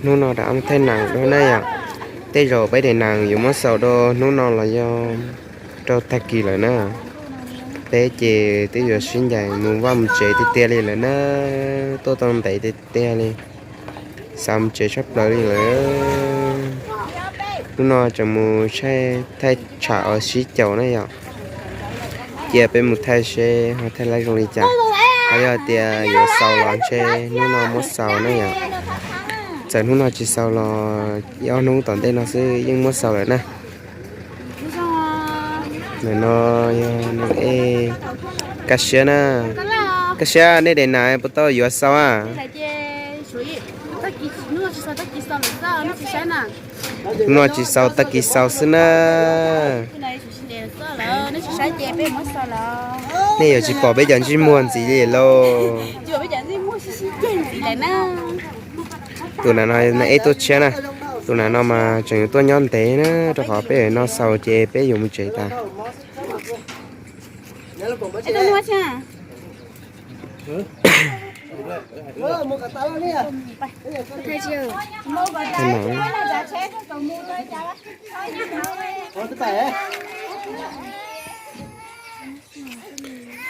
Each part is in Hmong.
Hnub no rov mus thaij nees dua na yom. Tej zaum peb daim nees yuav muab xaus rau hnub no los yog rau tag kis lawm na. Peb ces twb yuav sib ncaim mus vaj mus tsev tiag tiag li lawm na. Tuaj tau ntev tiag tiag li, xav mus tsev tshaj plaws li lawm. Hnub no tseem mus saib thaij tsham uas sib caum na yom. Cia peb mus thaij seb ho thaij laib zoo li cas. Ho yog tias yuav xaus los ntshe hnub no muab xaus na yom. Txawm hnub no tsis xaus los ib ob hnub tom ntej no xwb yeej muab xaus lawm na. Ntawm no yog Neej Ej, Kaj Siab na. Kaj Siab, nej daim nees puas tau yuav xaus a? Hnub no tsis xaus, tag kis xaus xwb na. Nej yuav tsis pom peb cov ntsej muag ntxiv li lauj. Tus nav no Neej Ej tuaj tshiab na. Tus nav no mas tseem yuav tuaj nyob ntev na, rau qhov peb no xaus ces peb yuav mus tsev tas.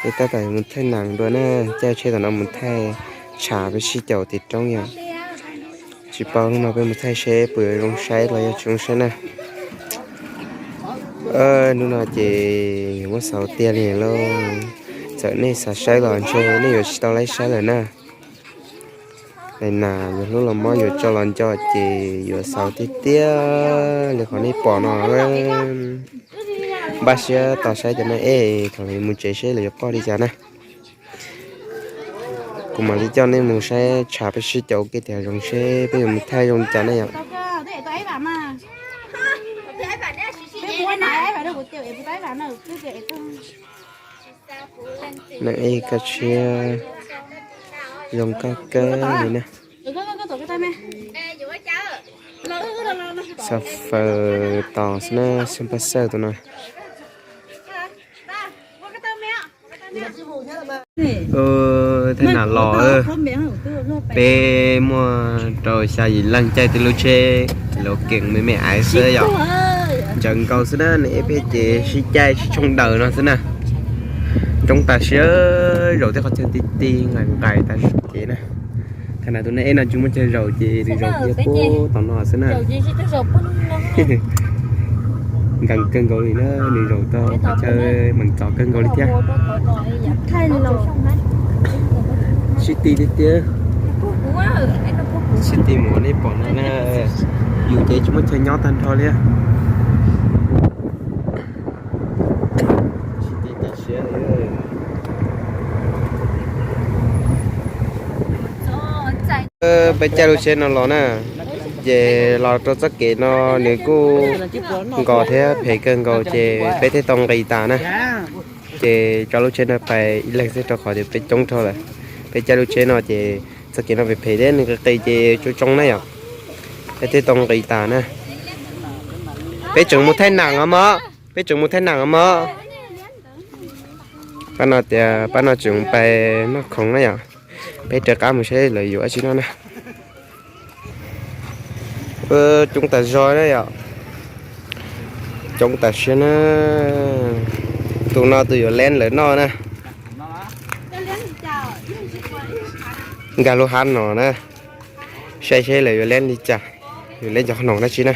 Peb tab tom mus thaij nees dua na, caij tsheb tom no mus thaij tsham peb sib caum tim roob yom. Tsis paub hnub no peb mus thaij seb puas yuav zoo saib los yog tsis zoo saib na. Hnub no ces yuav muab xaus tiag li lauj. Txawm nej xav saib los ntshe nej yuav tsis tau laib saib lawm na. Daim nees yuav hlub los mob yuav tso los nco ces yuav xaus tiag tiag li qhov nej pom no. Npaj siab tos saib cov Neej Ej thaum lawv mus tsev seb lawv yuav quaj li cas na. Kuv mam li coj nej mus saib tsham peb sib caum ua ke tias zoo seb peb yuav mus thaij zoo li cas na yom. Neej Ej, Kaj Siab, zoo kawg kawg li na. Xav faws tos xwb na, xab paj xawj tus no. Thaj nam los, peb muaj rau xya yim leej caij tej lub tsheb, lub keem me me aiv xwb yom. Ntsawm nkaus xwb na, nws ib peb ces sib caij sib tshooj daws no xwb na. Coob tas siab, zaum tej qhov chaw ti ti nqaim nqaim tas kev na. Thaj nam tus Neej Ej no tsis muaj chaw zaum ces nws zaum kiag puag tom no xwb na. Nkees kawg nkaus li na, nws zaum tau qhov chaw meem txom kawg nkaus li thiab. Sib ti tiag tiag. Sib ti mus nej pom no na, yus ces tsis muaj chaw nyob tag nrho li. Peb caij lub tsheb no los na, ces los rau txoj kev no nws kuj nkos thiab phem kawg nkaus ces peb thiaj tau nqis tas na. Ces tso lub tsheb no pais ib leeg xwb rau qhov tias peb coob dhau lawm. Peb caij lub tsheb no ces txoj kev no phem phem thiab nws qis qis ces tsoo tsoo na yom. Peb thiaj tau nqis tas na. Peb tseem mus thaij nam os mog, peb tseem mus thaij nam os mog. Pab no tias pab no tseem pais noj khoom na yom. Peb rov qab mus saib lawv yuav dab tsi noj na. Coob tas zog na yom. Coob tas siab na. Tus no tus yuav leeb lawv noj na. Nkag lub hab no na, saib seb lawv yuav leeb li cas, yuav leeb cov qhov no dab tsi na.